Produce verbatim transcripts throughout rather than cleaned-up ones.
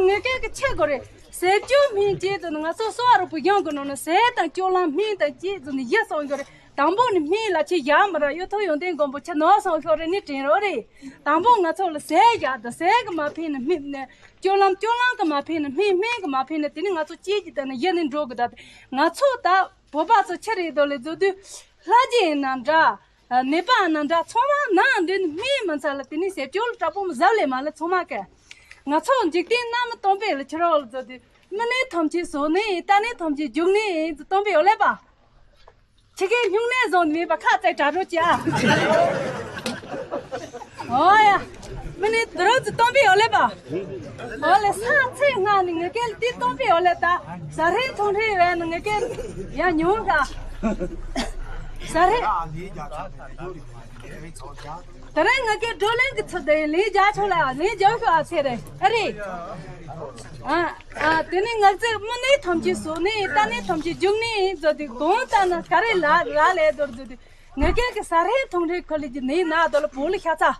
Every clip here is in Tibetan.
ངེད་ཀྱི་ཆེ་དགོས་རེད། ཟས་སྤྱོད་སྨན་བཅས་དུ་ནི་ང་ཚོ་གསོ་བ་རིག་པའི་གཞུང་གི་ནང་ནས་ཟས་དང་སྤྱོད་ལམ་སྨན་དང་བཅས་དུ་ནི་ཡིད་སོང་དགོས་རེད། དང་པོ་ནི་སྨན་ལ་ཆེ་ཡ་མི་ར་གཡུ་ཐོག་ཡོན་ཏན་མགོན་པོ་ཆེ་ནོར་སོང་ཤོར་རེད་ནི་དྲན་རོགས་རེད། དང་པོ་ང་ཚོ་ལ་ཟས་ཡག་དང་ཟས་གི་མ་ཕན་ནི་སྨན་ནི་སྤྱོད་ལམ་སྤྱོད་ལམ་གི་མ་ཕན་ནི་སྨན་སྨན་གི་མ་ཕན་ནི་དེ་ནི་ང་ཚོ་སྐྱིད་ཀྱི་དང་ནི་ཡིད་ནི་འགྲོ་གི་ད་ང་ཚོ་ད་བོད་པ་ཚོ་ཆེ་རེད་དོ་ལས་བཟོ་དུས་ལྷ་རྗེ་ཡིན་ན་འདྲ། ནད་པ་ན་འདྲ་ཚང་མ་ནང་འདི་ནི་སྨན་མི་ཚར་ལ་དེ་ནི་ཟས་སྤྱོད་ལ་དྲག་པོ་མི་ཟབ་ལས་མ་ལས་ཚང་མ་གས། ང་ཚོ་འཇིག་རྟེན་རྣམས་སྟོང་པའི་ལ་ཁྱེར་རོགས་ལ་བཟོ་དུས་མི་ནི་ཐམས་ཅད་བཟོ་ནི་ཡིན་ལྟ་ནི་ཐམས་ཅད་འཇུག་ནི་ཡིན་ཟེར་སྟོང་པའི་ཡོད་ལས་པ། ཁྱི་གའི་སྨྱུང་གནས་བཟོ་ནི་མེད་པ་ཁ་བཙལ་དྲ་རོགས་ཀྱི་ཨ། ཨོ་ཡ། མི་ནི་དུ་རོགས་ཀྱི་སྟོང་པའི་ཡོད་ལས་པ། ཨོ་ལས་ས་ཚེ་སྔ་ནི་ངེད་ཀའི་ལ་དེ་སྟོང་པའི་ཡོད་ལས་ད་ཟ་ཧྲེང་ཐུང་ཧྲེང་ཡོད་ནི་ངེད་ཀའི་ཡ་ཉུང་ག་ཟ་ཧྲེང་། དེ་རིང་ང་གའི་བགྲོ་གླེང་གི་ཚུལ་དུ་ལན་རྒྱག་ཆོག་ལ་ལན་རྒྱག་ཤོག་ཨ་ཚེ་རེད་ཨ་རེད། ཨ་ཨ་དེ་ནི་ང་ཚོས་མི་ནི་ཐམས་ཅད་བཟོ་ནི་ལྟ་ནི་ཐམས་ཅད་འཇུག་ནི་ཡིན་ཟེར་དུས་གང་ལྟ་ན་ག་རེ་ལ་ར་ལས་དོར་ཟེར་དུས་ང་གའི་གི་ཟ་ཧྲེང་ཐུང་ཧྲེང་ཁོ་ལི་གི་ནི་ན་དོ་ལ་བོ་ལི་ཤ་ཚ།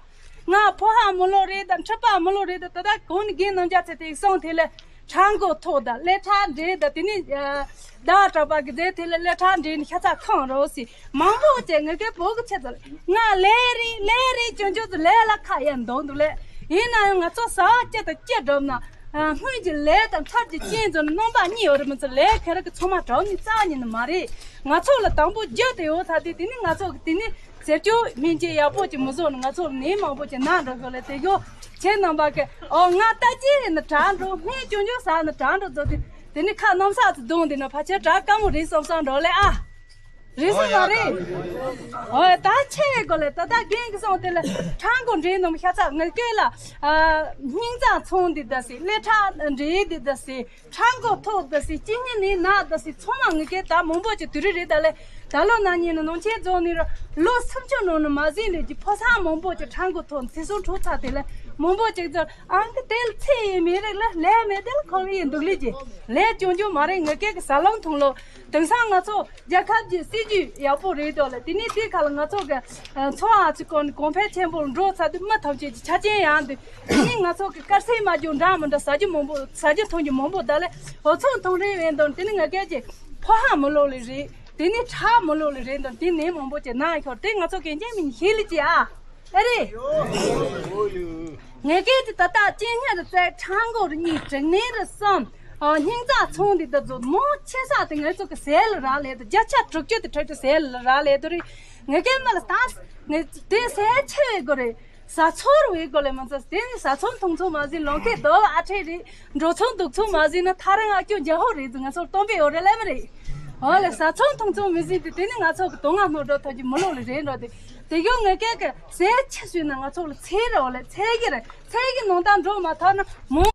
ང་ཕོ་ཧ་མི་ལོ་རེད་དང་ཁྲི་པ་མི་ལོ་རེད་དང་ད་ལྟ་གོང་ནི་རྒན་རྣམ་རྒྱལ་ཚེ་དེ་སོང་དེ་ལས་ཁྲག་མགོ་ཐོག་དང་ཀླད་ཁྲག་འདྲེས་དང་དེ་ནི་ཟླ་གྲགས་པ་གི་རྫས་དེ་ལས་ཀླད་ཁྲག་འདྲེས་ནི་ཤ་ཚ་ཁང་རོ་སི་མང་པོ་བཅས་ངེད་ཀའི་བོད་ཀྱི་ཆེད་དུ་ང་ལས་རེད་ལས་རེད་སྐྱོན་བརྗོད་དུ་ལས་ལ་ཁ་ཡ་འདོང་འདུག་ལས། ཡིན་ན་ཡང་ང་ཚོ་ཟ་བ་སྐྱེ་དང་སྐྱེ་སྒྲུབ་ན་སྔོན་གྱི་ལས་དང་མཐར་གྱི་རྐྱེན་ཚོ་ནི་རྣམ་པ་གཉིས་ཡོད་རེད་མི་ཚོ་ལས་ཁེ་ར་གི་ཚང་མ་གྲོགས་ནི་རྩ་ཉིད་ནི་མ་རེད། ང་ཚོ་ལ་དང་པོ་རྒྱུ་དེ་ཡོད་ཚ་དེ་དེ་ནི་ང་ཚོ་གི་དེ་ནི། ཟས་སྤྱོད་སྨན་དཔྱད་ཡག་པོ་ཅིག་མི་བཟོ་ན་ང་ཚོར་ནད་མང་པོ་ཅིག་ན་འགྲོ་གི་ལས་དེ་གོ། ཁྱེད་རྣམ་པ་གི་ཨོ་ང་ལྟ་ཅི་ཡིན་ན་དྲག་འགྲོ་སྨན་སྐྱོན་སྐྱོན་ཟ་ན་དྲག་འགྲོ་ཟོ་དེ་དེ་ནི་ཁ་གནམ་ས་ཚོ་རྡུང་དེ་ན་ཕ་ཆེ་དྲག་དཀའ་མོ་རེད་བསམ་བསམ་འགྲོ་ལས་ཨ། རེད་སོང་མ་རེད། ཨོ་ད་ཆེ་གོ་ལས་ད་ད་རྒན་གི་སོང་དེ་ལ་ཁྲང་གོ་འདྲེ་ནམ་ཤ་ཚ་ངལ་སྐད་ལ་སྙིང་རྩ་ཚོང་འདི་ད་སི་ཀླད་ཁྲག་འདྲེ་འདི་ད་སི། ཁྲག་མགོ་ཐོག་ད་སི་གཅིན་སྙི་ནི་ན་ད་སི་ཚང་མ་ངི་ཀའི་ད་མང་པོ་ཅིག་དུས་རི་རེད་ད་ལེ། ད་ལོ་ན་ཉིན་ནི་ནང་ཆེན་རྫོང་ནི་ར་ལོ་སུམ་ཅུ་ནང་ནི་མ་ཟིན་ལས་ཀྱི་ཕོ་སང་མང་པོ་ཅིག་ཁྲག་མགོ་ཐོག་ཚེ་སྲོག་འཕྲོག་ཚར་དེ་ལེ། མང་པོ་ཅིག་ཚོ་ཨང་ཀི་དེ་ལ་ཚེ་ཡི་མི་རིགས་ལ་ལས་མེད་དེ་ལ་ཁོ་ལ་ཡི་འདུག་ལི་ཅི་ལས་ཅུང་ཅུང་མ་རེད། ངི་ཀའི་གི་ཟ་ལོང་འཐུང་ལོ་དེང་སང་ང་ཚོ་རྒྱལ་ཁབ་ཀྱི་སྲིད་ཇུས་ཡག་པོ་རེད་དོ་ལེ། དེ་ནི་དེ་ཁ་ལ་ང་ཚོ་གི་འཚོ་བ་ཚིག་གོ་ནི་གོང་འཕེལ་ཆེན་པོ་འགྲོ་ཚར་དུས་མི་ཐམས་ཅད་ཀྱི་ཆ་རྐྱེན་ཡང་འདུག་དེ་ནི་ང་ཚོ་གི་དཀར་ཟས་མ་འཇུ་འདྲ་མི་འདྲ་ཟ་རྒྱུ་མང་པོ་ཟ་རྒྱུ་འཐུང་རྒྱུ་མང་པོ་ད་ལེ། འོ་ཚོང་འཐུང་རེ་ཡོད་འདོན་དེ་ནི་ང་སྐད་ཀྱི་ཕོ་ཧ་མི་ལོ་ལེ་རེད། དེ་ནི་ཁྲག་མི་ལོ་ལེ་རེད་འདོན་དེ་ནི་མང་པོ་ཅིག་ན་ཤོར་དེ་ང་ཚོ་གན་རྒྱ་མི་ཤེས་ལེ་ཅི་ཨ་ཨེ་རེད། ངས་སྐད་ཀྱི་ད་ལྟ་གཅིན་སྙི་རུ་བཙལ་ཁྲག་མགོ་རུ་གཉིས་དྲུག་ནས་རུ་གསུམ། ཨ་སྙིང་རྩ་ཚོང་འདི་ད་ཚོ་མོ་ཆེ་ས་དེ་ངས་ཚོ་གི་ཟས་ལ་རག་ལས་དུ་བརྒྱ་ཆ་དྲུག་ཅུ་དེ་ཁྲག་ཏུ་ཟས་ལ་རག་ལས་དུ་རེད། ངས་སྐད་མ་ལ་ད་ངས་དེ་ཟས་ཆེ་བའི་སྒོ་རེད། ཟ་ཚོར་བའི་སྒོ་ལས་མ་ཟ་དེ་ནི་ཟ་ཚོང་འཐུང་ཚོང་མ་ཟིན་ལོང་ཁའི་རྡོ་ཨ་ཁྲེ་རེད། འགྲོ་ཚོང་འདུག་ཚོང་མ་ཟིན་ན་ཐ་རེ་ང་སྐྱོ་རྒྱ་ཧོ་རེད་ང་ཚོར་སྟོན་པའི་འོ་རེ་ལས་མ་རེད། འོ་ལས་ཟ་ཚོང་འཐུང་ཚོང་མི་ཟིན་དུས་དེ་ནི་ང་ཚོ་གི་དོན་ལྔ་སྣོད་འགྲོ་ཐོག་གི་མི་ལོ་ལས་རེད་འགྲོ་དེ་དེ་གྱོ་ངས་སྐད་གི་ཟས་ཆེ་ཟོས་ན་ང་ཚོ་ལ་ཚེ་རེ་འོ་ལས་ཚེ་གི་རེད་ཚེ་གི་ནང་ད་འགྲོ་མ་ཐག་ན་མོ་